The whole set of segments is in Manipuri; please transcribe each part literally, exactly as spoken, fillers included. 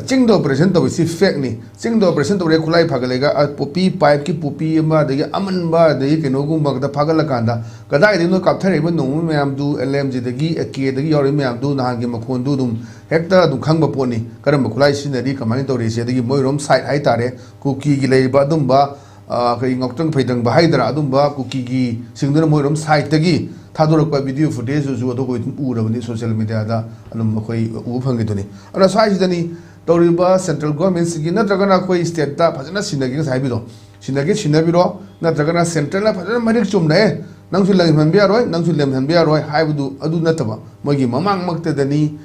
ꯆꯤꯡꯗ ꯑꯣꯄꯔꯦꯁꯟ ꯇꯧꯔꯤꯁꯤ ꯐꯦꯛꯅꯤ꯫ ꯆꯤꯡꯗ ꯑꯣꯄꯔꯦꯁꯟ ꯇꯧꯔꯦ, ꯈꯨꯠꯂꯥꯏ ꯐꯒꯠꯂꯦꯒ, ꯑ, ꯄꯣꯄꯤ, ꯄꯥꯏꯞꯀꯤ ꯄꯣꯄꯤ ꯑꯃ, ꯑꯗꯒꯤ ꯑꯃꯟꯕ, ꯑꯗꯒꯤ ꯀꯩꯅꯣꯒꯨꯝꯕ ꯈꯛꯇ ꯐꯥꯒꯠꯂꯀꯥꯟꯗ, ꯀꯗꯥꯏꯗꯒꯤꯅꯣ ꯀꯥꯞꯊꯔꯛꯏꯕ ꯅꯣꯡꯃꯩ ꯃꯌꯥꯝꯗꯨ, ꯑꯦꯜ ꯑꯦꯝ ꯖꯤꯗꯒꯤ, ꯑꯦ ꯀꯦꯗꯒꯤ ꯌꯥꯎꯔꯤꯕ ꯃꯌꯥꯝꯗꯨ, ꯅꯍꯥꯟꯒꯤ ꯃꯈꯣꯟꯗꯨ ꯑꯗꯨꯝ ꯍꯦꯛꯇ ꯑꯗꯨꯝ ꯈꯪꯕ ꯄꯣꯠꯅꯤ, ꯀꯔꯝꯕ ꯈꯨꯠꯂꯥꯏ ꯁꯤꯖꯤꯟꯅꯔꯤ, ꯀꯃꯥꯏꯅ ꯇꯧꯔꯤꯁꯦ꯫ ꯑꯗꯒꯤ ꯃꯣꯏꯔꯣꯝ ꯁꯥꯏꯠ ꯍꯥꯏꯇꯥꯔꯦ, ꯀꯨꯀꯤꯒꯤ ꯂꯩꯔꯤꯕ ꯑꯗꯨꯝꯕ, ꯑ, ꯑꯩꯈꯣꯏ ꯉꯥꯎꯇ꯭ꯔꯪ ꯐꯩꯗ꯭ꯔꯪꯕ ꯍꯥꯏꯗ꯭ꯔꯥ, ꯑꯗꯨꯝꯕ ꯀꯨꯀꯤꯒꯤꯁꯤꯡꯗꯨꯅ ꯃꯣꯏꯔꯣꯝ ꯁꯥꯏꯠꯇꯒꯤ ꯊꯥꯗꯣꯔꯛꯄ ꯚꯤꯗꯤꯑꯣ ꯐꯨꯇꯦꯖꯇꯨꯁꯨ ꯑꯗꯨ ꯑꯩꯈꯣꯏ ꯑꯗꯨꯝ ꯎꯔꯕꯅꯤ, ꯁꯣꯁꯤꯌꯦꯜ ꯃꯦꯗꯤꯌꯥꯗ ꯑꯗꯨꯝ ꯑꯩꯈꯣꯏ ꯎꯕ ꯐꯪꯈꯤꯗꯨꯅꯤ꯫ ꯑꯗꯨꯅ ꯁ꯭ꯋꯥꯏꯁꯤꯗꯅꯤ ꯇꯧꯔꯤꯕ ꯁꯦꯟꯇ꯭ꯔꯦꯜ ꯒꯣꯔꯃꯦꯟꯁꯤꯒꯤ, ꯅꯠꯇ꯭ꯔꯒꯅ ꯑꯩꯈꯣꯏ ꯁ꯭ꯇꯦꯠꯇ ꯐꯖꯅ ꯁꯤꯟꯅꯒꯦ, ꯉꯁꯥꯏ ꯍꯥꯏꯕꯤꯗꯣ, ꯁꯤꯟꯅꯒꯦ ꯁꯤꯟꯅꯕꯤꯔꯣ, ꯅꯠꯇ꯭ꯔꯒꯅ ꯁꯦꯟꯇ꯭ꯔꯦꯜꯅ ꯐꯖꯅ ꯃꯔꯤꯛ ꯆꯨꯝꯅ, "ꯑꯦ, ꯅꯪꯁꯨ ꯂꯩꯍꯟꯕ ꯌꯥꯔꯣꯏ, ꯅꯪꯁꯨ ꯂꯩꯍꯟꯕ ꯌꯥꯔꯣꯏ" ꯍꯥꯏꯕꯗꯨ ꯑꯗꯨ ꯅꯠꯇꯕ, ꯃꯣꯏꯒꯤ ꯃꯃꯥꯡꯃꯛꯇꯗꯅꯤ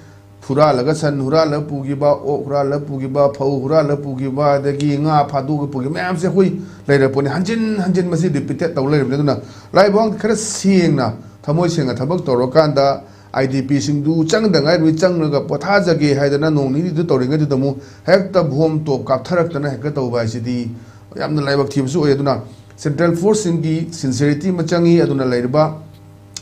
ꯍꯨꯔꯥꯜꯂꯒ ꯁꯟ ꯍꯨꯔꯥꯜꯂꯒ ꯄꯨꯈꯤꯕ, ꯑꯣꯛ ꯍꯨꯔꯥꯜꯂꯒ ꯄꯨꯈꯤꯕ, ꯐꯧ ꯍꯨꯔꯥꯜꯂꯒ ꯄꯨꯈꯤꯕ, ꯑꯗꯒꯤ ꯉꯥ ꯐꯥꯗꯣꯛꯑꯒ ꯄꯨꯈꯤꯕ ꯃꯌꯥꯝꯁꯦ ꯑꯩꯈꯣꯏ ꯂꯩꯔꯕ ꯄꯣꯠꯅꯤ꯫ ꯍꯟꯖꯤꯟ ꯍꯟꯖꯤꯟ ꯃꯁꯤ ꯔꯤꯄꯤꯇꯦꯠ ꯇꯧ ꯂꯩꯔꯕꯅꯤ꯫ ꯑꯗꯨꯅ ꯂꯥꯏꯕꯛ ꯈꯔ ꯁꯦꯡꯅ, ꯊꯃꯣꯏ ꯁꯦꯡꯅ ꯊꯕꯛ ꯇꯧꯔꯀꯥꯟꯗ, ꯑꯥꯏ ꯗꯤ ꯄꯤꯁꯤꯡꯗꯨ ꯆꯪꯗ ꯉꯥꯏꯔꯤꯕꯅꯤ, ꯆꯪꯂꯒ ꯄꯣꯊꯥꯖꯒꯦ ꯍꯥꯏꯗꯅ ꯅꯣꯡ ꯅꯤꯅꯤꯗꯨ ꯇꯧꯔꯤꯉꯩꯗꯨꯗ ꯑꯃꯨꯛ ꯍꯦꯛꯇ ꯕꯣꯝ ꯇꯣꯞ ꯀꯥꯞꯊꯔꯛꯇꯅ ꯍꯦꯛꯇ ꯇꯧꯕ ꯍꯥꯏꯁꯤꯗꯤ ꯌꯥꯝꯅ ꯂꯥꯏꯕꯛ ꯊꯤꯕꯁꯨ ꯑꯣꯏ꯫ ꯑꯗꯨꯅ ꯁꯦꯟꯇ꯭ꯔꯦꯜ ꯐꯣꯔꯁꯁꯤꯡꯒꯤ ꯁꯤꯟꯁꯤꯌꯔꯤꯇꯤ ꯑꯃ ꯆꯪꯉꯤ꯫ ꯑꯗꯨꯅ ꯂꯩꯔꯤꯕ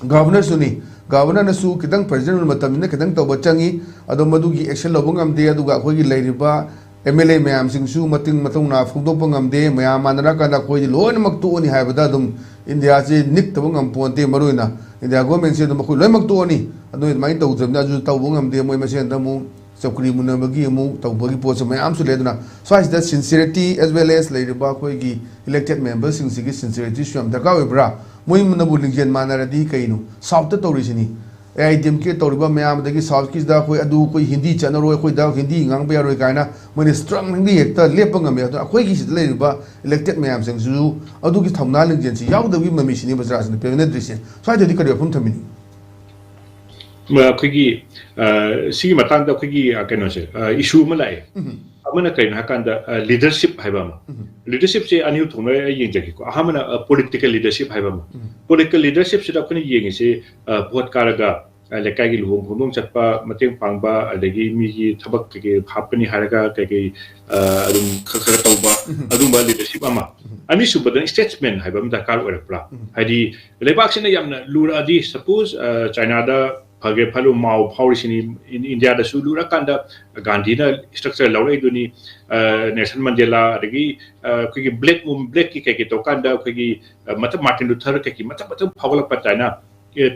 ꯒꯚꯔꯅꯔꯁꯨꯅꯤ, ꯒꯚꯔꯅꯔꯅꯁꯨ ꯈꯤꯇꯪ ꯄ꯭ꯔꯦꯖꯤꯗꯦꯟ ꯑꯣꯏꯕ ꯃꯇꯝꯅꯤꯅ ꯈꯤꯇꯪ ꯇꯧꯕ ꯆꯪꯉꯤ꯫ ꯑꯗꯣ ꯃꯗꯨꯒꯤ ꯑꯦꯛꯁꯟ ꯂꯧꯕ ꯉꯝꯗꯦ꯫ ꯑꯗꯨꯒ ꯑꯩꯈꯣꯏꯒꯤ ꯂꯩꯔꯤꯕ ꯑꯦꯝ ꯑꯦꯜ ꯑꯦ ꯃꯌꯥꯝꯁꯤꯡꯁꯨ ꯃꯇꯤꯡ ꯃꯇꯧꯅ ꯐꯣꯡꯗꯣꯛꯄ ꯉꯝꯗꯦ꯫ ꯃꯌꯥꯝ ꯃꯥꯟꯅꯔꯀꯥꯟꯗ ꯑꯩꯈꯣꯏꯗꯤ ꯂꯣꯏꯅꯃꯛ ꯇꯣꯛꯑꯅꯤ ꯍꯥꯏꯕꯗ ꯑꯗꯨꯝ ꯏꯟꯗꯤꯌꯥꯁꯤ ꯅꯤꯛꯇꯕ ꯉꯝꯄꯣꯟꯇꯦ꯫ ꯃꯔꯨꯑꯣꯏꯅ ꯏꯟꯗꯤꯌꯥ ꯒꯣꯔꯃꯦꯟꯁꯤ ꯑꯗꯨꯝ ꯑꯩꯈꯣꯏ ꯂꯣꯏꯅꯃꯛ ꯇꯣꯛꯑꯅꯤ꯫ ꯑꯗꯨ ꯑꯗꯨꯃꯥꯏꯅ ꯇꯧꯗ꯭ꯔꯕꯅꯤꯅ ꯑꯗꯨꯁꯨ ꯇꯧꯕ ꯉꯝꯗꯦ꯫ ꯃꯣꯏ ꯃꯁꯦꯟꯗ ꯑꯃꯨꯛ ꯆꯧꯀ꯭ꯔꯤ ꯃꯨꯟꯅꯕꯒꯤ ꯑꯃꯨꯛ ꯇꯧꯕꯒꯤ ꯄꯣꯠꯁꯨ ꯃꯌꯥꯝꯁꯨ ꯂꯩ꯫ ꯑꯗꯨꯅ ꯁ꯭ꯋꯥꯏꯁꯤꯗ ꯁꯤꯟꯁꯤꯌꯔꯤꯇꯤ as well as ꯂꯩꯔꯤꯕ ꯑꯩꯈꯣꯏꯒꯤ ꯏꯂꯦꯛꯇꯦꯠ ꯃꯦꯝꯕꯔꯁꯤꯡꯁꯤꯒꯤ ꯁꯤꯟꯁꯤꯌꯔꯤꯇꯤꯁꯨ ꯌꯥꯝ ꯗꯔꯀꯥꯔ ꯑꯣꯏꯕ꯭ꯔꯥ? ꯃꯣꯏꯅꯕꯨ ꯂꯤꯡꯖꯦꯜ ꯃꯥꯟꯅꯔꯗꯤ ꯀꯩꯅꯣ? ꯁꯥꯎꯠꯇ ꯇꯧꯔꯤꯁꯤꯅꯤ꯫ ꯑꯦ ꯑꯥꯏ ꯗꯤ ꯑꯦꯝ ꯀꯦ ꯇꯧꯔꯤꯕ ꯃꯌꯥꯝ, ꯑꯗꯒꯤ ꯁꯥꯎꯠꯀꯤꯁꯤꯗ ꯑꯩꯈꯣꯏ ꯑꯗꯨ, ꯑꯩꯈꯣꯏ ꯍꯤꯟꯗꯤ ꯆꯠꯅꯔꯣꯏ, ꯑꯩꯈꯣꯏꯗ ꯍꯤꯟꯗꯤ ꯉꯥꯡꯕ ꯌꯥꯔꯣꯏ ꯀꯥꯏꯅ ꯃꯣꯏꯅ ꯁ꯭ꯇꯔꯣꯡꯂꯤ ꯍꯦꯛꯇ ꯂꯦꯞꯄ ꯉꯝꯃꯤ꯫ ꯑꯗꯨꯅ ꯑꯩꯈꯣꯏꯒꯤ ꯁꯤꯗ ꯂꯩꯔꯤꯕ ꯏꯂꯦꯛꯇꯦꯠ ꯃꯌꯥꯝꯁꯤꯡꯁꯤꯁꯨ ꯑꯗꯨꯒꯤ ꯊꯧꯅꯥ ꯂꯤꯡꯖꯦꯜꯁꯤ ꯌꯥꯎꯗꯕꯒꯤ ꯃꯃꯤꯁꯤꯅꯤ ꯕꯖꯥꯔꯁꯤꯅ ꯄꯦꯟꯅꯗ꯭ꯔꯤꯁꯦ꯫ ꯁ꯭ꯋꯥꯏꯗꯗꯤ ꯀꯔꯤ ꯋꯥꯐꯝ ꯊꯝꯕꯤꯅꯤꯡꯉꯤ? ꯃ-, ꯑꯩꯈꯣꯏꯒꯤ, ꯑ, ꯁꯤꯒꯤ ꯃꯇꯥꯡꯗ ꯑꯩꯈꯣꯏꯒꯤ, ꯑ, ꯀꯩꯅꯣꯁꯦ, ꯑ, ꯏꯁꯨ ꯑꯃ ꯂꯥꯛꯑꯦ꯫ ꯎꯝ꯫ ꯑꯃꯅ ꯀꯩꯅꯣ ꯍꯥꯏꯀꯥꯟꯗ, ꯑ, ꯂꯤꯗꯔꯁꯤꯞ ꯍꯥꯏꯕ ꯑꯃ꯫ ꯎꯝ꯫ ꯂꯤꯗꯔꯁꯤꯞꯁꯦ ꯑꯅꯤ ꯊꯣꯛꯅ ꯑꯩ ꯌꯦꯡꯖꯒꯦꯀꯣ꯫ ꯑꯍꯥꯟꯕꯅ, ꯑ, ꯄꯣꯂꯤꯇꯤꯀꯦꯜ ꯂꯤꯗꯔꯁꯤꯞ ꯍꯥꯏꯕ ꯑꯃ꯫ ꯎꯝ꯫ ꯄꯣꯂꯤꯇꯤꯀꯦꯜ ꯂꯤꯗꯔꯁꯤꯞꯁꯤꯗ ꯑꯩꯈꯣꯏꯅ ꯌꯦꯡꯉꯤꯁꯤ, ꯑ, ꯚꯣꯠ ꯀꯥꯔꯒ, ꯑ, ꯂꯩꯀꯥꯏꯒꯤ ꯂꯨꯍꯣꯡ ꯈꯣꯡꯗꯣꯡ ꯆꯠꯄ, ꯃꯇꯦꯡ ꯄꯥꯡꯕ, ꯑꯗꯒꯤ ꯃꯤꯒꯤ ꯊꯕꯛ ꯀꯩꯀꯩ ꯍꯥꯞꯀꯅꯤ ꯍꯥꯏꯔꯒ ꯀꯩꯀꯩ, ꯑ, ꯑꯗꯨꯝ ꯈꯔ ꯈꯔ ꯇꯧꯕ, ꯎꯝ꯫ ꯑꯗꯨꯝꯕ ꯂꯤꯗꯔꯁꯤꯞ ꯑꯃ꯫ ꯎꯝ꯫ ꯑꯅꯤꯁꯨꯕꯗꯅ ꯁ꯭ꯇꯦꯠꯁꯃꯦꯟ ꯍꯥꯏꯕ ꯑꯃ ꯗꯔꯀꯥꯔ ꯑꯣꯏꯔꯛꯄ꯭ꯔꯥ? ꯎꯝ꯫ ꯍꯥꯏꯗꯤ ꯂꯩꯕꯥꯛꯁꯤꯅ ꯌꯥꯝꯅ ꯂꯨꯔꯛꯑꯗꯤ, ꯁꯄꯣꯁ, ꯑ, ꯆꯥꯏꯅꯥꯗ ꯐꯒꯦ ꯐꯠꯂꯨ ꯃꯥꯎ ꯐꯥꯎꯔꯤꯁꯤꯅꯤ꯫ ꯏꯟꯗꯤꯌꯥꯗꯁꯨ ꯂꯨꯔꯀꯥꯟꯗ ꯒꯥꯟꯙꯤꯅ ꯏꯁꯇ꯭ꯔꯛꯆꯔ ꯂꯧꯔꯛꯏꯗꯨꯅꯤ꯫ ꯅꯦꯜꯁꯟ ꯃꯟꯗꯦꯂꯥ, ꯑꯗꯒꯤ ꯑꯩꯈꯣꯏꯒꯤ ꯕ꯭ꯂꯦꯛ ꯕ꯭ꯂꯦꯛꯀꯤ ꯀꯩꯀꯩ ꯇꯧꯀꯥꯟꯗ ꯑꯩꯈꯣꯏꯒꯤ ꯃꯊꯪ ꯃꯥꯔꯇꯤꯟ ꯂꯨꯊꯔ ꯀꯩꯀꯩ ꯃꯊꯪ ꯃꯊꯪ ꯐꯥꯎꯒꯠꯂꯛꯄ ꯇꯥꯏꯅ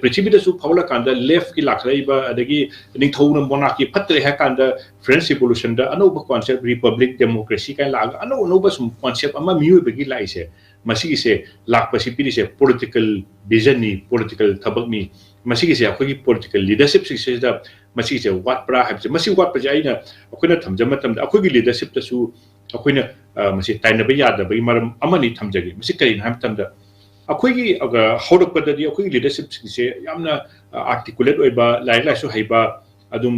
ꯄ꯭ꯔꯤꯊꯤꯕꯤꯗꯁꯨ ꯐꯥꯎꯒꯠꯂꯀꯥꯟꯗ ꯂꯦꯐꯀꯤ ꯂꯥꯛꯈꯠꯂꯛꯏꯕ, ꯑꯗꯒꯤ ꯅꯤꯡꯊꯧꯅ ꯃꯣꯅꯥꯔꯀꯤ ꯐꯠꯇ꯭ꯔꯦ ꯍꯥꯏ ꯀꯥꯟꯗ ꯐ꯭ꯔꯦꯟꯁ ꯔꯤꯚꯣꯂꯨꯁꯟꯗ ꯑꯅꯧꯕ ꯀꯣꯟꯁꯦꯞ ꯔꯤꯄꯕ꯭ꯂꯤꯛ ꯗꯦꯃꯣꯀ꯭ꯔꯦꯁꯤ ꯀꯥꯏꯅ ꯂꯥꯛꯑꯒ ꯑꯅꯧ ꯑꯅꯧꯕ ꯁꯨꯝ ꯀꯣꯟꯁꯦꯞ ꯑꯃ ꯃꯤꯑꯣꯏꯕꯒꯤ ꯂꯥꯛꯏꯁꯦ, ꯃꯁꯤꯒꯤꯁꯦ ꯂꯥꯛꯄꯁꯤ ꯄꯤꯔꯤꯁꯦ ꯄꯣꯂꯤꯇꯤꯀꯦꯜ ꯚꯤꯖꯟꯅꯤ, ꯄꯣꯂꯤꯇꯤꯀꯦꯜ ꯊꯕꯛꯅꯤ꯫ ꯃꯁꯤꯒꯤꯁꯦ ꯑꯩꯈꯣꯏꯒꯤ ꯄꯣꯂꯤꯇꯤꯀꯦꯜ ꯂꯤꯗꯔꯁꯤꯞꯁꯤꯡꯁꯤꯗ ꯃꯁꯤꯒꯤꯁꯦ ꯋꯥꯠꯄ꯭ꯔꯥ ꯍꯥꯏꯕꯁꯦ, ꯃꯁꯤ ꯋꯥꯠꯄꯁꯦ ꯑꯩꯅ ꯑꯩꯈꯣꯏꯅ ꯊꯝꯖꯕ ꯃꯇꯝꯗ ꯑꯩꯈꯣꯏꯒꯤ ꯂꯤꯗꯔꯁꯤꯞꯇꯁꯨ ꯑꯩꯈꯣꯏꯅ ꯃꯁꯤ ꯇꯥꯏꯅꯕ ꯌꯥꯗꯕꯒꯤ ꯃꯔꯝ ꯑꯃꯅꯤ ꯊꯝꯖꯒꯦ꯫ ꯃꯁꯤ ꯀꯔꯤꯅꯣ ꯍꯥꯏꯕ ꯃꯇꯝꯗ ꯑꯩꯈꯣꯏꯒꯤ ꯍꯧꯔꯛꯄꯗꯗꯤ ꯑꯩꯈꯣꯏꯒꯤ ꯂꯤꯗꯔꯁꯤꯞꯁꯤꯡꯁꯦ ꯌꯥꯝꯅ ꯑꯥꯔꯇꯤꯀꯨꯂꯦꯠ ꯑꯣꯏꯕ, ꯂꯥꯏꯔꯤꯛ ꯂꯥꯏꯁꯨ ꯍꯩꯕ, ꯑꯗꯨꯝ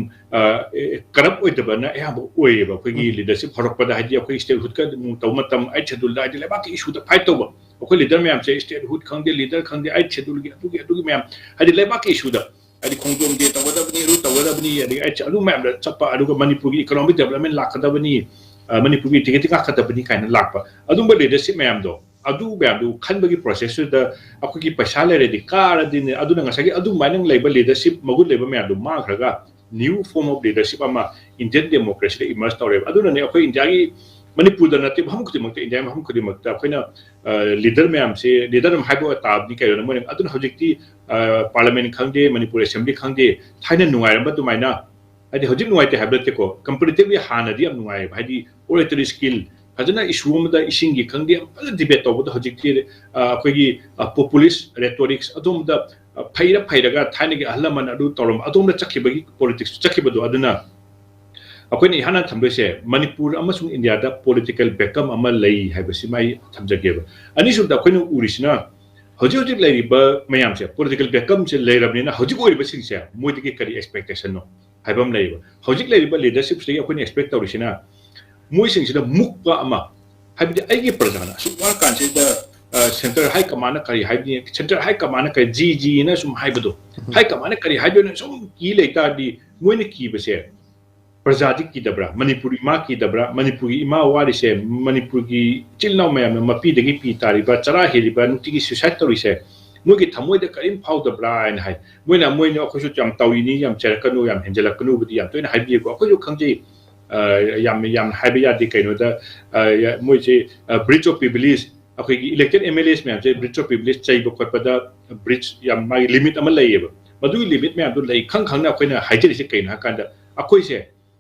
ꯀꯔꯞ ꯑꯣꯏꯗꯕꯅ ꯑꯌꯥꯝꯕ ꯑꯣꯏꯌꯦꯕ ꯑꯩꯈꯣꯏꯒꯤ ꯂꯤꯗꯔꯁꯤꯞ ꯍꯧꯔꯛꯄꯗ꯫ ꯍꯥꯏꯗꯤ ꯑꯩꯈꯣꯏ ꯁ꯭ꯇꯦꯠꯍꯨꯗꯀ ꯑꯃꯨꯛ ꯇꯧꯕ ꯃꯇꯝ, ꯑꯩꯠ ꯁꯦꯗꯨꯜꯗ ꯍꯥꯏꯗꯤ ꯂꯩꯕꯥꯛꯀꯤ ꯏꯁꯨꯗ ꯐꯥꯏꯠ ꯇꯧꯕ, ꯑꯩꯈꯣꯏ ꯂꯤꯗꯔ ꯃꯌꯥꯝꯁꯦ ꯁ꯭ꯇꯦꯠꯍꯨꯗ ꯈꯪꯗꯦ, ꯂꯤꯗꯔ ꯈꯪꯗꯦ, ꯑꯩꯠ ꯁꯦꯗꯨꯜꯒꯤ ꯑꯗꯨꯒꯤ ꯑꯗꯨꯒꯤ ꯃꯌꯥꯝ ꯍꯥꯏꯗꯤ ꯂꯩꯕꯥꯛꯀꯤ ꯏꯁꯨꯗ ꯍꯥꯏꯗꯤ ꯈꯣꯡꯖꯣꯝ ꯗꯦ ꯇꯧꯒꯗꯕꯅꯤ, ꯑꯗꯨ ꯇꯧꯒꯗꯕꯅꯤ, ꯑꯗꯒꯤ ꯑꯩꯠ ꯑꯗꯨ ꯃꯌꯥꯝꯗ ꯆꯠꯄ, ꯑꯗꯨꯒ ꯃꯅꯤꯄꯨꯔꯒꯤ ꯏꯀꯣꯅꯣꯃꯤꯛ ꯗꯦꯕꯂꯞꯃꯦꯟ ꯂꯥꯛꯀꯗꯕꯅꯤ, ꯃꯅꯤꯄꯨꯔꯒꯤ ꯏꯟꯇꯤꯒ꯭ꯔꯤꯇꯤ ꯉꯥꯛꯀꯗꯕꯅꯤ ꯀꯥꯏꯅ ꯂꯥꯛꯄ꯫ ꯑꯗꯨꯝꯕ ꯂꯤꯗꯔꯁꯤꯞ ꯃꯌꯥꯝꯗꯣ, ꯑꯗꯨ ꯃꯌꯥꯝꯗꯨ ꯈꯟꯕꯒꯤ ꯄ꯭ꯔꯣꯁꯦꯁꯇꯨꯗ ꯑꯩꯈꯣꯏꯒꯤ ꯄꯩꯁꯥ ꯂꯩꯔꯗꯤ ꯀꯥꯔꯗꯤꯅꯦ꯫ ꯑꯗꯨꯅ ꯉꯁꯥꯏꯒꯤ ꯑꯗꯨꯃꯥꯏꯅ ꯂꯩꯕ ꯂꯤꯗꯔꯁꯤꯞ ꯃꯒꯨꯟ ꯂꯩꯕ ꯃꯌꯥꯝꯗꯣ ꯃꯥꯡꯈ꯭ꯔꯒ ꯅ꯭ꯌꯨ ꯐꯣꯔꯝ ꯑꯣꯐ ꯂꯤꯗꯔꯁꯤꯞ ꯑꯃ ꯏꯟꯗꯤꯌꯟ ꯗꯦꯃꯣꯀ꯭ꯔꯦꯁꯤꯗ ꯏꯃꯔꯖ ꯇꯧꯔꯦꯕ꯫ ꯑꯗꯨꯅꯅꯦ ꯑꯩꯈꯣꯏ ꯏꯟꯗꯤꯌꯥꯒꯤ, ꯃꯅꯤꯄꯨꯔꯗ ꯅꯠꯇꯦ, ꯃꯐꯝ ꯈꯨꯗꯤꯡꯃꯛꯇ, ꯏꯟꯗꯤꯌꯥꯒꯤ ꯃꯐꯝ ꯈꯨꯗꯤꯡꯃꯛꯇ ꯑꯩꯈꯣꯏꯅ ꯂꯤꯗꯔ ꯃꯌꯥꯝꯁꯦ, ꯂꯤꯗꯔ ꯑꯃ ꯍꯥꯏꯕ ꯇꯥꯕꯅꯤ ꯀꯩꯅꯣ ꯃꯣꯏꯅ꯫ ꯑꯗꯨꯅ ꯍꯧꯖꯤꯛꯇꯤ ꯄꯥꯔꯂꯤꯌꯥꯃꯦꯟ ꯈꯪꯗꯦ, ꯃꯅꯤꯄꯨꯔ ꯑꯦꯁꯦꯝꯕ꯭ꯂꯤ ꯈꯪꯗꯦ, ꯊꯥꯏꯅ ꯅꯨꯡꯉꯥꯏꯔꯝꯕ ꯑꯗꯨꯃꯥꯏꯅ, ꯍꯥꯏꯗꯤ ꯍꯧꯖꯤꯛ ꯅꯨꯡꯉꯥꯏꯇꯦ ꯍꯥꯏꯕ ꯅꯠꯇꯦꯀꯣ, ꯀꯝꯄꯦꯔꯦꯇꯤꯚꯂꯤ ꯍꯥꯟꯅꯗꯤ ꯌꯥꯝ ꯅꯨꯡꯉꯥꯏꯌꯦꯕ꯫ ꯍꯥꯏꯗꯤ ꯑꯣꯔꯦꯇꯔꯤ ꯁ꯭ꯀꯤꯜ, ꯐꯖꯅ ꯏꯁꯨ ꯑꯃꯗ ꯏꯁꯤꯡꯒꯤ ꯈꯪꯗꯦ, ꯌꯥꯝ ꯐꯖꯅ ꯗꯤꯕꯦꯠ ꯇꯧꯕꯗ ꯍꯧꯖꯤꯛꯇꯤ ꯑꯩꯈꯣꯏꯒꯤ ꯄꯣꯄꯨꯂꯤꯁ ꯔꯦꯇꯣꯔꯤꯛꯁ ꯑꯗꯣꯝꯗ ꯐꯩꯔ ꯐꯩꯔꯒ ꯊꯥꯏꯅꯒꯤ ꯑꯍꯜ ꯂꯃꯟ ꯑꯗꯨ ꯇꯧꯔꯝꯕ ꯑꯗꯣꯝꯗ ꯆꯠꯈꯤꯕꯒꯤ ꯄꯣꯂꯤꯇꯤꯛꯁ ꯆꯠꯈꯤꯕꯗꯣ꯫ ꯑꯗꯨꯅ ꯑꯩꯈꯣꯏꯅ ꯏꯍꯥꯟ ꯍꯥꯟꯅ ꯊꯝꯗꯣꯏꯁꯦ ꯃꯅꯤꯄꯨꯔ ꯑꯃꯁꯨꯡ ꯏꯟꯗꯤꯌꯥꯗ ꯄꯣꯂꯤꯇꯤꯀꯦꯜ ꯚꯦꯀꯝ ꯑꯃ ꯂꯩ ꯍꯥꯏꯕꯁꯤꯃ ꯑꯩ ꯊꯝꯖꯒꯦꯕ꯫ ꯑꯅꯤꯁꯨꯕꯗ ꯑꯩꯈꯣꯏꯅ ꯎꯔꯤꯁꯤꯅ ꯍꯧꯖꯤꯛ ꯍꯧꯖꯤꯛ ꯂꯩꯔꯤꯕ ꯃꯌꯥꯝꯁꯦ, ꯄꯣꯂꯤꯇꯤꯀꯦꯜ ꯚꯦꯀꯝꯁꯦ ꯂꯩꯔꯕꯅꯤꯅ ꯍꯧꯖꯤꯛ ꯑꯣꯏꯔꯤꯕꯁꯤꯡꯁꯦ ꯃꯣꯏꯗꯒꯤ ꯀꯔꯤ ꯑꯦꯛꯁꯄꯦꯛꯇꯦꯁꯟꯅꯣ ꯍꯥꯏꯕ ꯑꯃ ꯂꯩꯌꯦꯕ꯫ ꯍꯧꯖꯤꯛ ꯂꯩꯔꯤꯕ ꯂꯤꯗꯔꯁꯤꯞꯁꯤꯗꯒꯤ ꯑꯩꯈꯣꯏꯅ ꯑꯦꯛꯁꯄꯦꯛ ꯇꯧꯔꯤꯁꯤꯅ ꯃꯣꯏꯁꯤꯡꯁꯤꯗ ꯃꯨꯛꯄ ꯑꯃ, ꯍꯥꯏꯕꯗꯤ ꯑꯩꯒꯤ ꯄ꯭ꯔꯖꯥꯅ ꯑꯁꯨꯛ ꯋꯥꯔ ꯀꯥꯟꯁꯤꯗ ꯁꯦꯟꯇꯔ ꯍꯥꯏ ꯀꯃꯥꯟꯅ ꯀꯔꯤ ꯍꯥꯏꯕꯅꯤ, ꯁꯦꯟꯇꯔ ꯍꯥꯏ ꯀꯃꯥꯟꯅ ꯀꯔꯤ, ꯖꯤ ꯖꯤꯅ ꯁꯨꯝ ꯍꯥꯏꯕꯗꯣ, ꯍꯥꯏ ꯀꯃꯥꯟꯅ ꯀꯔꯤ ꯍꯥꯏꯗꯣꯏꯅꯣ ꯁꯨꯝ ꯀꯤ ꯂꯩꯇꯥꯔꯗꯤ ꯃꯣꯏꯅ ꯀꯤꯕꯁꯦ ꯄ꯭ꯔꯖꯥꯗꯤ ꯀꯤꯗꯕ꯭ꯔꯥ, ꯃꯅꯤꯄꯨꯔ ꯏꯃꯥ ꯀꯤꯗꯕ꯭ꯔꯥ, ꯃꯅꯤꯄꯨꯔꯒꯤ ꯏꯃꯥ ꯋꯥꯔꯤꯁꯦ, ꯃꯅꯤꯄꯨꯔꯒꯤ ꯏꯆꯤꯜ ꯏꯅꯥꯎ ꯃꯌꯥꯝꯅ ꯃꯄꯤꯗꯒꯤ ꯄꯤ ꯇꯥꯔꯤꯕ, ꯆꯔꯥ ꯍꯦꯜꯂꯤꯕ, ꯅꯨꯡꯇꯤꯒꯤ ꯁꯨꯏꯁꯥꯏꯠ ꯇꯧꯔꯤꯁꯦ ꯃꯣꯏꯒꯤ ꯊꯃꯣꯏꯗ ꯀꯔꯤꯝ ꯐꯥꯎꯗꯕ꯭ꯔꯥ ꯍꯥꯏꯅ ꯍꯥꯏ꯫ ꯃꯣꯏꯅ ꯃꯣꯏꯅ ꯑꯩꯈꯣꯏꯁꯨ ꯌꯥꯝ ꯇꯧꯔꯤꯅꯤ, ꯌꯥꯝ ꯆꯩꯔꯛꯀꯅꯨ, ꯌꯥꯝ ꯍꯦꯟꯖꯜꯂꯛꯀꯅꯨꯕꯨꯗꯤ ꯌꯥꯝ ꯇꯣꯏꯅ ꯍꯥꯏꯕꯤꯌꯦꯀꯣ꯫ ꯑꯩꯈꯣꯏꯁꯨ ꯈꯪꯖꯩ, ꯑ, ꯌꯥꯝ ꯌꯥꯝ ꯍꯥꯏꯕ ꯌꯥꯗꯦ꯫ ꯀꯩꯅꯣꯗ, ꯑ, ꯃꯣꯏꯁꯦ, ꯑ, breach of privilege, ꯑꯩꯈꯣꯏꯒꯤ elected M L As ꯃꯌꯥꯝꯁꯦ breach of privilege ꯆꯩꯕ ꯈꯣꯠꯄꯗ breach ꯌꯥꯝ ꯃꯥꯒꯤ limit ꯑꯃ ꯂꯩꯌꯦꯕ꯫ ꯃꯗꯨꯒꯤ limit ꯃꯌꯥꯝꯗꯣ ꯂꯩ ꯈꯪ ꯈꯪꯅ ꯑꯩꯈꯣꯏꯅ ꯍꯥꯏꯖꯔꯤꯁꯦ ꯀꯩꯅꯣ ꯍꯥꯏ ꯀꯥꯟꯗ, ꯑꯩꯈꯣꯏꯁꯦ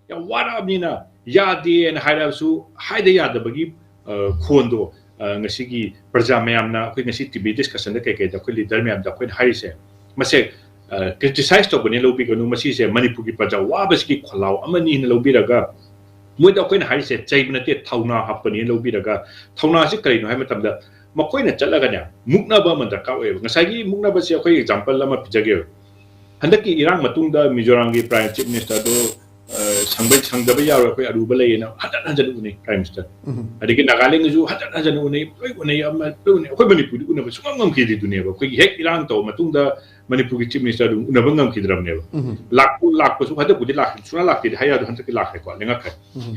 ꯌꯥꯝ ꯋꯥꯔꯛꯑꯕꯅꯤꯅ ꯌꯥꯗꯦꯅ ꯍꯥꯏꯔꯛꯑꯁꯨ ꯍꯥꯏꯗ ꯌꯥꯗꯕꯒꯤ, ꯑ, ꯈꯣꯟꯗꯣ, ꯑ, ꯉꯁꯤꯒꯤ ꯄ꯭ꯔꯖꯥ ꯃꯌꯥꯝꯅ ꯑꯩꯈꯣꯏ ꯉꯁꯤ T V discussionꯗ ꯀꯩꯀꯩꯗ ꯑꯩꯈꯣꯏ leader ꯃꯌꯥꯝꯗ ꯑꯩꯈꯣꯏꯅ ꯍꯥꯏꯔꯤꯁꯦ, ꯃꯁꯦ, ꯑ, criticize ꯇꯧꯕꯅꯦ ꯂꯧꯕꯤꯒꯅꯨ, ꯃꯁꯤꯁꯦ ꯃꯅꯤꯄꯨꯔꯒꯤ ꯄ꯭ꯔꯖꯥ ꯋꯥꯕꯁꯤꯒꯤ ꯈꯣꯜꯂꯥꯎ ꯑꯃꯅꯤ ꯍꯥꯏꯅ ꯂꯧꯕꯤꯔꯒ, ꯃꯣꯏꯗ ꯑꯩꯈꯣꯏꯅ ꯍꯥꯏꯔꯤꯁꯦ ꯆꯩꯕ ꯅꯠꯇꯦ, ꯊꯧꯅꯥ ꯍꯥꯞꯄꯅꯤ ꯂꯧꯕꯤꯔꯒ, ꯊꯧꯅꯥꯁꯤ ꯀꯔꯤꯅꯣ ꯍꯥꯏꯕ ꯃꯇꯝꯗ ꯃꯈꯣꯏꯅ ꯆꯠꯂꯒꯅꯦ ꯃꯨꯛꯅꯕ ꯑꯃ ꯗꯔꯀꯥꯔ ꯑꯣꯏꯌꯦꯕ꯫ ꯉꯁꯥꯏꯒꯤ ꯃꯨꯛꯅꯕꯁꯦ ꯑꯩꯈꯣꯏ example ꯑꯃ ꯄꯤꯖꯒꯦꯕ꯫ ꯍꯟꯗꯛꯀꯤ ꯏꯔꯥꯡ ꯃꯇꯨꯡꯗ ꯃꯤꯖꯣꯔꯥꯝꯒꯤ Prime Chief Ministerꯗꯣ, ꯑ, ꯁꯪꯕ-, ꯁꯪꯗꯕ ꯌꯥꯔꯣꯏ, ꯑꯩꯈꯣꯏ ꯑꯔꯨꯕ ꯂꯩꯌꯦꯅ ꯍꯟꯖꯟ ꯍꯟꯖꯟ ꯎꯅꯩ Prime Minister꯫ ꯑꯗꯒꯤ ꯅꯥꯒꯥꯂꯦꯟꯗꯁꯨ ꯍꯟꯖꯟ ꯍꯟꯖꯟ ꯎꯅꯩ, ꯂꯣꯏ ꯎꯅꯩ, ꯑꯃ ꯂꯣꯏ ꯎꯅꯩ꯫ ꯑꯩꯈꯣꯏ ꯃꯅꯤꯄꯨꯔꯗꯤ ꯎꯅꯕ ꯁꯨꯡꯉꯝ ꯉꯝꯈꯤꯗꯦꯗꯨꯅꯦꯕ꯫ ꯑꯩꯈꯣꯏꯒꯤ ꯍꯦꯛ ꯏꯔꯥꯡ ꯇꯧꯕ ꯃꯇꯨꯡꯗ ꯃꯅꯤꯄꯨꯔꯒꯤ Chief Minister ꯑꯗꯨꯝ ꯎꯅꯕ ꯉꯝꯈꯤꯗ꯭ꯔꯕꯅꯦꯕ꯫ ꯂꯥꯛꯄꯨ ꯂꯥꯛꯄꯁꯨ ꯍꯟꯗꯛꯄꯨꯗꯤ ꯂꯥꯛꯈꯤ, ꯁꯨꯡꯂꯥꯛ ꯂꯥꯛꯇꯦꯗꯤ ꯍꯥꯏ ꯌꯥꯗꯣ, ꯍꯟꯗꯛꯇꯤ ꯂꯥꯛꯈ꯭ꯔꯦꯀꯣ, ꯂꯦꯡꯉꯛꯈ꯭ꯔꯦ꯫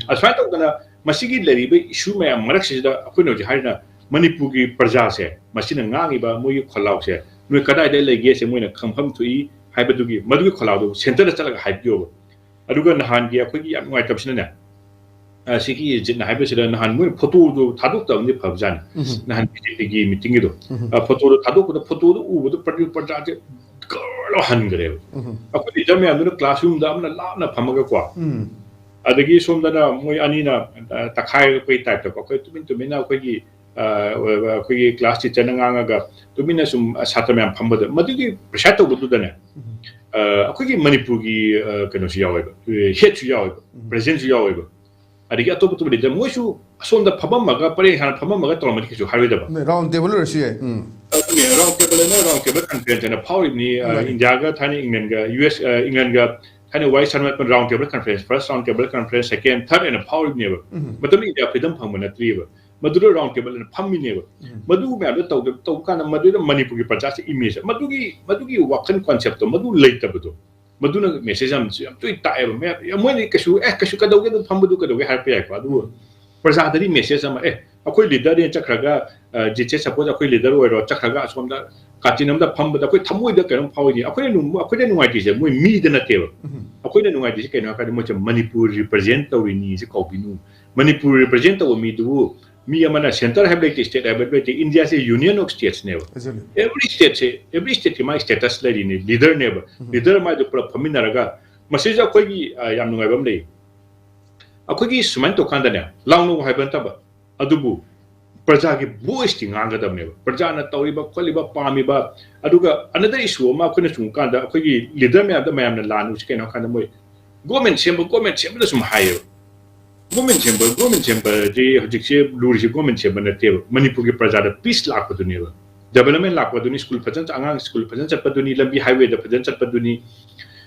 ꯑꯁꯨꯃꯥꯏꯅ ꯇꯧꯗꯅ ꯃꯁꯤꯒꯤ ꯂꯩꯔꯤꯕ issue ꯃꯌꯥꯝ ꯃꯔꯛꯁꯤꯗ ꯑꯩꯈꯣꯏꯅ ꯍꯧꯖꯤꯛ ꯍꯥꯏꯔꯤꯅ ꯃꯅꯤꯄꯨꯔꯒꯤ ꯄ꯭ꯔꯖꯥꯁꯦ, ꯃꯁꯤꯅ ꯉꯥꯡꯉꯤꯕ ꯃꯣꯏꯒꯤ ꯈꯣꯜꯂꯥꯎꯁꯦ ꯅꯣꯏ ꯀꯗꯥꯏꯗ ꯂꯩꯒꯦꯁꯦ ꯃꯣꯏꯅ ꯈꯪꯐꯝ ꯊꯣꯛꯏ ꯍꯥꯏꯕꯗꯨꯒꯤ, ꯃꯗꯨꯒꯤ ꯈꯣꯜꯂꯥꯎꯗꯨ centreꯗ ꯆꯠꯂꯒ ꯍꯥꯏꯕꯤꯌꯣꯕ꯫ ꯑꯗꯨꯒ ꯅꯍꯥꯟꯒꯤ ꯑꯩꯈꯣꯏꯒꯤ ꯌꯥꯝ ꯅꯨꯡꯉꯥꯏꯇꯕꯁꯤꯅꯅꯦ, ꯑ, ꯁꯤꯒꯤ ꯖꯤꯠꯅ ꯍꯥꯏꯕꯁꯤꯗ ꯅꯍꯥꯟ ꯃꯣꯏꯅ photoꯗꯨ ꯊꯥꯗꯣꯛꯇꯕꯅꯗꯤ ꯐꯕꯖꯥꯠꯅꯤ꯫ ꯅꯍꯥꯟ BJPꯒꯤ meetingꯒꯤꯗꯣ, ꯑ, photoꯗꯣ ꯊꯥꯗꯣꯛꯄꯗ photoꯗꯣ ꯎꯕꯗ ꯄ꯭ꯔꯖꯥ, ꯄ꯭ꯔꯖꯥꯁꯦ ꯒꯔ ꯍꯟꯈ꯭ꯔꯦꯕ꯫ ꯑꯩꯈꯣꯏ leader ꯃꯌꯥꯝꯗꯨꯅ classroomꯗ ꯑꯃꯅ ꯂꯥꯞꯅ ꯐꯝꯃꯒꯀꯣ, ꯑꯗꯒꯤ ꯁꯣꯝꯗꯅ ꯃꯣꯏ ꯑꯅꯤꯅ, ꯑ, ꯇꯛꯈꯥꯏꯔꯛꯄꯒꯤ typeꯇꯀꯣ, ꯑꯩꯈꯣꯏ ꯇꯨꯃꯤꯟ ꯇꯨꯃꯤꯟꯅ ꯑꯩꯈꯣꯏꯒꯤ, ꯑ, ꯑꯩꯈꯣꯏꯒꯤ class teacherꯅ ꯉꯥꯡꯉꯒ ꯇꯨꯃꯤꯟꯅ ꯁꯨꯝ ꯁꯥꯇ꯭ꯔ ꯃꯌꯥꯝ ꯐꯝꯕꯗ, ꯃꯗꯨꯒꯤ preside ꯇꯧꯕꯗꯨꯗꯅꯦ, ꯑ, ꯑꯩꯈꯣꯏꯒꯤ ꯃꯅꯤꯄꯨꯔꯒꯤ, ꯑ, ꯀꯩꯅꯣꯁꯨ ꯌꯥꯎꯋꯦꯕ, headꯁꯨ ꯌꯥꯎꯋꯦꯕ, presidentꯁꯨ ꯌꯥꯎꯋꯦꯕ, ꯑꯗꯒꯤ ꯑꯇꯣꯞ ꯑꯇꯣꯞꯄ leader ꯃꯣꯏꯁꯨ ꯑꯁꯣꯝꯗ ꯐꯝꯃꯝꯃꯒ ꯄꯔꯦꯡ ꯁꯥꯅ ꯐꯝꯃꯝꯃꯒ ꯇꯧꯔꯝꯃꯗꯤ ꯀꯩꯁꯨ ꯍꯥꯏꯔꯣꯏꯗꯕ꯫ Round table ꯑꯣꯏꯔꯁꯨ ꯌꯥꯏ꯫ ꯎꯝ꯫ ꯑꯗꯨꯅꯦ, round tableꯅ round table conference ꯍꯥꯏꯅ ꯐꯥꯎꯔꯤꯕꯅꯤ, ꯑ, ꯃꯥꯅꯤ꯫ ꯏꯟꯗꯤꯌꯥꯒ ꯊꯥꯏꯅ ꯏꯪꯂꯦꯟꯒ, ꯌꯨ ꯑꯦꯁ, ꯑ, ꯏꯪꯂꯦꯟꯒ ꯊꯥꯏꯅ ꯋꯥꯔꯤ ꯁꯥꯟꯅꯕ round table conference, first round table conference, second, third ꯍꯥꯏꯅ ꯐꯥꯎꯔꯤꯕꯅꯦꯕ꯫ ꯃꯇꯝꯗꯨꯗ ꯏꯟꯗꯤꯌꯥ freedom ꯐꯪꯕ ꯅꯠꯇ꯭ꯔꯤꯑꯕ꯫ ꯃꯗꯨꯗ round table ꯍꯥꯏꯅ ꯐꯝꯃꯤꯅꯦꯕ꯫ ꯃꯗꯨ ꯃꯌꯥꯝꯗꯣ ꯇꯧꯗ-, ꯇꯧꯕ ꯀꯥꯟꯗ ꯃꯗꯨꯗ ꯃꯅꯤꯄꯨꯔꯒꯤ ꯄ꯭ꯔꯖꯥꯁꯦ image, ꯃꯗꯨꯒꯤ, ꯃꯗꯨꯒꯤ ꯋꯥꯈꯜ conceptꯇꯣ ꯃꯗꯨ ꯂꯩꯇꯕꯗꯣ꯫ ꯃꯗꯨꯅ message ꯌꯥꯝ, ꯌꯥꯝ ꯇꯣꯏꯅ ꯇꯥꯛꯑꯦꯕ꯫ ꯃꯌꯥꯝ, ꯃꯣꯏꯗꯤ ꯀꯩꯁꯨ, "ꯑꯦ, ꯀꯩꯁꯨ ꯀꯩꯗꯧꯒꯦ, ꯑꯗꯨꯝ ꯐꯝꯕꯗꯨ ꯀꯩꯗꯧꯒꯦ?" ꯍꯥꯏꯔꯛꯄ ꯌꯥꯏꯀꯣ꯫ ꯑꯗꯨꯕꯨ ꯄ꯭ꯔꯖꯥꯗꯗꯤ message ꯑꯃ, "ꯑꯦ, ꯑꯩꯈꯣꯏ leaderꯅꯦ ꯆꯠꯈ꯭ꯔꯒ, ꯑ, ꯖꯤꯠꯁꯦ suppose ꯑꯩꯈꯣꯏ leader ꯑꯣꯏꯔꯣ, ꯆꯠꯈ꯭ꯔꯒ ꯑꯁꯣꯝꯗ ꯀꯥꯆꯤꯟ ꯑꯃꯗ ꯐꯝꯕꯗ ꯑꯩꯈꯣꯏ ꯊꯃꯣꯏꯗ ꯀꯩꯅꯣꯝ ꯐꯥꯎꯏꯅꯤ꯫ ꯑꯩꯈꯣꯏꯅ ꯅꯨꯡ-, ꯑꯩꯈꯣꯏꯅ ꯅꯨꯡꯉꯥꯏꯇ꯭ꯔꯤꯁꯦ ꯃꯣꯏ ꯃꯤꯗ ꯅꯠꯇꯦꯕ꯫ ꯎꯝ꯫ ꯑꯩꯈꯣꯏꯅ ꯅꯨꯡꯉꯥꯏꯇ꯭ꯔꯤꯁꯦ ꯀꯩꯅꯣ ꯍꯥꯏꯔꯀꯥꯟꯗ ꯃꯣꯏꯁꯦ ꯃꯅꯤꯄꯨꯔ represent ꯇꯧꯔꯤꯅꯤ ꯁꯤ ꯀꯥꯎꯕꯤꯅꯨ꯫ ꯃꯅꯤꯄꯨꯔ represent ꯇꯧꯕ ꯃꯤꯗꯨꯕꯨ ꯃꯤ ꯑꯃꯅ centre ꯍꯥꯏꯕ ꯂꯩꯇꯦ, state ꯍꯥꯏꯕ ꯂꯩꯇꯦ, ꯏꯟꯗꯤꯌꯥꯁꯦ union of statesꯅꯦꯕ꯫ Exactly. Every stateꯁꯦ, every stateꯀꯤ ꯃꯥꯒꯤ status ꯂꯩꯔꯤꯅꯤ, leaderꯅꯦꯕ꯫ ꯎꯝ꯫ Leader ꯃꯥꯏꯗꯨ ꯄꯨꯂꯞ ꯐꯝꯃꯤꯟꯅꯔꯒ ꯃꯁꯤꯗ ꯑꯩꯈꯣꯏꯒꯤ, ꯑ, ꯌꯥꯝ ꯅꯨꯡꯉꯥꯏꯕ ꯑꯃ ꯂꯩ꯫ ꯑꯩꯈꯣꯏꯒꯤ ꯁꯨꯃꯥꯏꯅ ꯇꯧꯀꯥꯟꯗꯅꯦ, ꯂꯥꯎꯅꯧ ꯍꯥꯏꯕ ꯅꯠꯇꯕ, ꯑꯗꯨꯕꯨ ꯄ꯭ꯔꯖꯥꯒꯤ voiceꯇꯤ ꯉꯥꯡꯒꯗꯕꯅꯦꯕ꯫ ꯄ꯭ꯔꯖꯥꯅ ꯇꯧꯔꯤꯕ ꯈꯣꯠꯂꯤꯕ ꯄꯥꯝꯃꯤꯕ, ꯑꯗꯨꯒ another issue ꯑꯃ ꯑꯩꯈꯣꯏꯅ ꯆꯨꯝꯃꯀꯥꯟꯗ ꯑꯩꯈꯣꯏꯒꯤ leader ꯃꯌꯥꯝꯗ ꯃꯌꯥꯝꯅ ꯂꯥꯟꯅꯨꯁꯤ ꯀꯩꯅꯣ ꯍꯥꯏ ꯀꯥꯟꯗ ꯃꯣꯏ government ꯁꯦꯝꯕ, government ꯁꯦꯝꯕꯗ ꯁꯨꯝ ꯍꯥꯏꯌꯦꯕ꯫ Government ꯁꯦꯝꯕ, government ꯁꯦꯝꯕꯗꯤ ꯍꯧꯖꯤꯛꯁꯦ ꯂꯨꯔꯤꯁꯦ government ꯁꯦꯝꯕ ꯅꯠꯇꯦꯕ, ꯃꯅꯤꯄꯨꯔꯒꯤ ꯄ꯭ꯔꯖꯥꯗ peace ꯂꯥꯛꯄꯗꯨꯅꯦꯕ, development ꯂꯥꯛꯄꯗꯨꯅꯤ, school ꯐꯖꯅ, ꯑꯉꯥꯡ school ꯐꯖꯅ ꯆꯠꯄꯗꯨꯅꯤ, ꯂꯝꯕꯤ highwayꯗ ꯐꯖꯅ ꯆꯠꯄꯗꯨꯅꯤ꯫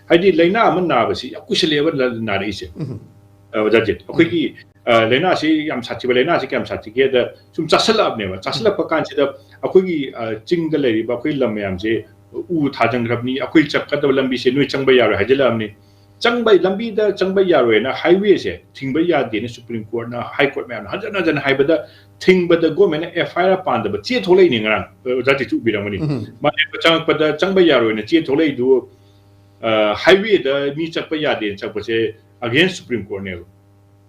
ꯍꯥꯏꯗꯤ ꯂꯥꯏꯅꯥ ꯑꯃ ꯅꯥꯕꯁꯤ ꯌꯥꯝ ꯀꯨꯏꯁꯜꯂꯛꯑꯦꯕ ꯅꯥꯔꯛꯏꯁꯦ꯫ ꯎꯝ꯫ ꯑ, ꯑꯣꯖꯥ ꯖꯤꯠ, ꯑꯩꯈꯣꯏꯒꯤ, ꯑ, ꯂꯥꯏꯅꯥꯁꯤ ꯌꯥꯝ ꯁꯥꯊꯤꯕ, ꯂꯥꯏꯅꯥꯁꯤ ꯀꯌꯥꯝ ꯁꯥꯊꯤꯒꯦꯗ ꯁꯨꯝ ꯆꯥꯁꯤꯜꯂꯛꯑꯕꯅꯦꯕ꯫ ꯆꯥꯁꯤꯜꯂꯛꯄ ꯀꯥꯟꯁꯤꯗ ꯑꯩꯈꯣꯏꯒꯤ, ꯑ, ꯆꯤꯡꯗ ꯂꯩꯔꯤꯕ ꯑꯩꯈꯣꯏ ꯂꯝ ꯃꯌꯥꯝꯁꯦ ꯎ ꯊꯥꯖꯤꯟꯈ꯭ꯔꯕꯅꯤ, ꯑꯩꯈꯣꯏ ꯆꯠꯀꯗꯕ ꯂꯝꯕꯤꯁꯦ ꯅꯣꯏ ꯆꯪꯕ ꯌꯥꯔꯣꯏ ꯍꯥꯏꯖꯤꯜꯂꯛꯑꯕꯅꯤ꯫ ꯆꯪꯕ, ꯂꯝꯕꯤꯗ ꯆꯪꯕ ꯌꯥꯔꯣꯏꯅ highwayꯁꯦ ꯊꯤꯡꯕ ꯌꯥꯗꯦꯅ Supreme Courtꯅ, High Court ꯃꯌꯥꯝꯅ ꯍꯟꯖꯟ ꯍꯟꯖꯟ ꯍꯥꯏꯕꯗ ꯊꯤꯡꯕꯗ governmentꯅ F I R ꯄꯥꯟꯗꯕ ꯆꯦ ꯊꯣꯛꯂꯛꯏꯅꯦ ꯉꯔꯥꯡ꯫ ꯑ, ꯑꯣꯖꯥ ꯖꯤꯠꯁꯨ ꯎꯕꯤꯔꯝꯒꯅꯤ꯫ ꯎꯝ꯫ ꯃꯥꯂꯦꯝꯕ ꯆꯪꯉꯛꯄꯗ ꯆꯪꯕ ꯌꯥꯔꯣꯏꯅ ꯆꯦ ꯊꯣꯛꯂꯛꯏꯗꯨ, ꯑ, highwayꯗ ꯃꯤ ꯆꯠꯄ ꯌꯥꯗꯦꯅ ꯆꯠꯄꯁꯦ against Supreme Courtꯅꯦꯕ꯫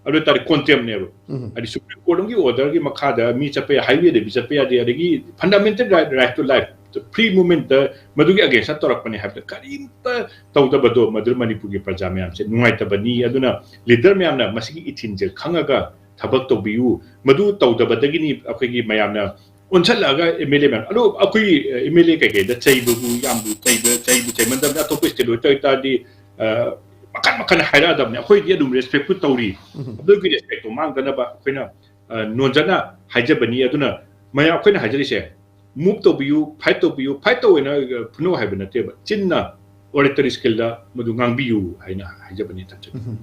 ꯑꯗꯨ ꯑꯣꯏꯇꯥꯔꯗꯤ contemptꯅꯦꯕ꯫ ꯎꯝ꯫ ꯍꯥꯏꯗꯤ Supreme Court ꯑꯃꯒꯤ orderꯒꯤ ꯃꯈꯥꯗ ꯃꯤ ꯆꯠꯄ ꯌꯥꯏ, highwayꯗ ꯃꯤ ꯆꯠꯄ ꯌꯥꯗꯦ, ꯑꯗꯒꯤ fundamental right, right to life, free movementꯇ ꯃꯗꯨꯒꯤ againstꯇ ꯇꯧꯔꯛꯄꯅꯦ ꯍꯥꯏꯕꯗ ꯀꯔꯤꯝꯇ ꯇꯧꯗꯕꯗꯣ, ꯃꯗꯨ ꯃꯅꯤꯄꯨꯔꯒꯤ ꯄ꯭ꯔꯖꯥ ꯃꯌꯥꯝꯁꯦ ꯅꯨꯡꯉꯥꯏꯇꯕꯅꯤ꯫ ꯑꯗꯨꯅ leader ꯃꯌꯥꯝꯅ ꯃꯁꯤꯒꯤ ꯏꯊꯤꯟꯁꯦ ꯈꯪꯉꯒ ꯊꯕꯛ ꯇꯧꯕꯤꯌꯨ꯫ ꯃꯗꯨ ꯇꯧꯗꯕꯗꯒꯤꯅꯤ ꯑꯩꯈꯣꯏꯒꯤ ꯃꯌꯥꯝꯅ ꯑꯣꯟꯁꯤꯜꯂꯛꯑꯒ M L A ꯃꯌꯥꯝ, ꯑꯗꯣ ꯑꯩꯈꯣꯏꯒꯤ, ꯑ, M L A ꯀꯩꯀꯩꯗ ꯆꯩꯕꯕꯨ ꯌꯥꯝꯕꯨ ꯆꯩꯕ, ꯆꯩꯕꯨ ꯆꯩꯃꯟꯗꯕꯅ ꯑꯇꯣꯞꯄ state ꯑꯣꯏ ꯇꯥꯔꯗꯤ, ꯑ, ꯃꯈꯟ ꯃꯈꯟ ꯍꯥꯏꯔꯛꯑꯗꯕꯅꯤ꯫ ꯑꯩꯈꯣꯏꯗꯤ ꯑꯗꯨꯝ respectꯄꯨ ꯇꯧꯔꯤ꯫ ꯎꯝ꯫ ꯑꯗꯨꯒꯤ respectꯇꯣ ꯃꯥꯡꯗꯅꯕ ꯑꯩꯈꯣꯏꯅ, ꯑ, ꯅꯣꯟꯖꯅ ꯍꯥꯏꯖꯕꯅꯤ꯫ ꯑꯗꯨꯅ ꯃꯌꯥꯝ ꯑꯩꯈꯣꯏꯅ ꯍꯥꯏꯖꯔꯤꯁꯦ, move ꯇꯧꯕꯤꯌꯨ, fight ꯇꯧꯕꯤꯌꯨ, fight ꯇꯧꯋꯦꯅ, ꯑ, ꯐꯨꯅꯧ ꯍꯥꯏꯕ ꯅꯠꯇꯦꯕ꯫ ꯆꯤꯟꯅ oratory skillꯗ ꯃꯗꯨ ꯉꯥꯡꯕꯤꯌꯨ ꯍꯥꯏꯅ ꯍꯥꯏꯖꯕꯅꯤ, ꯊꯝꯖꯒꯦ꯫ ꯎꯝ꯫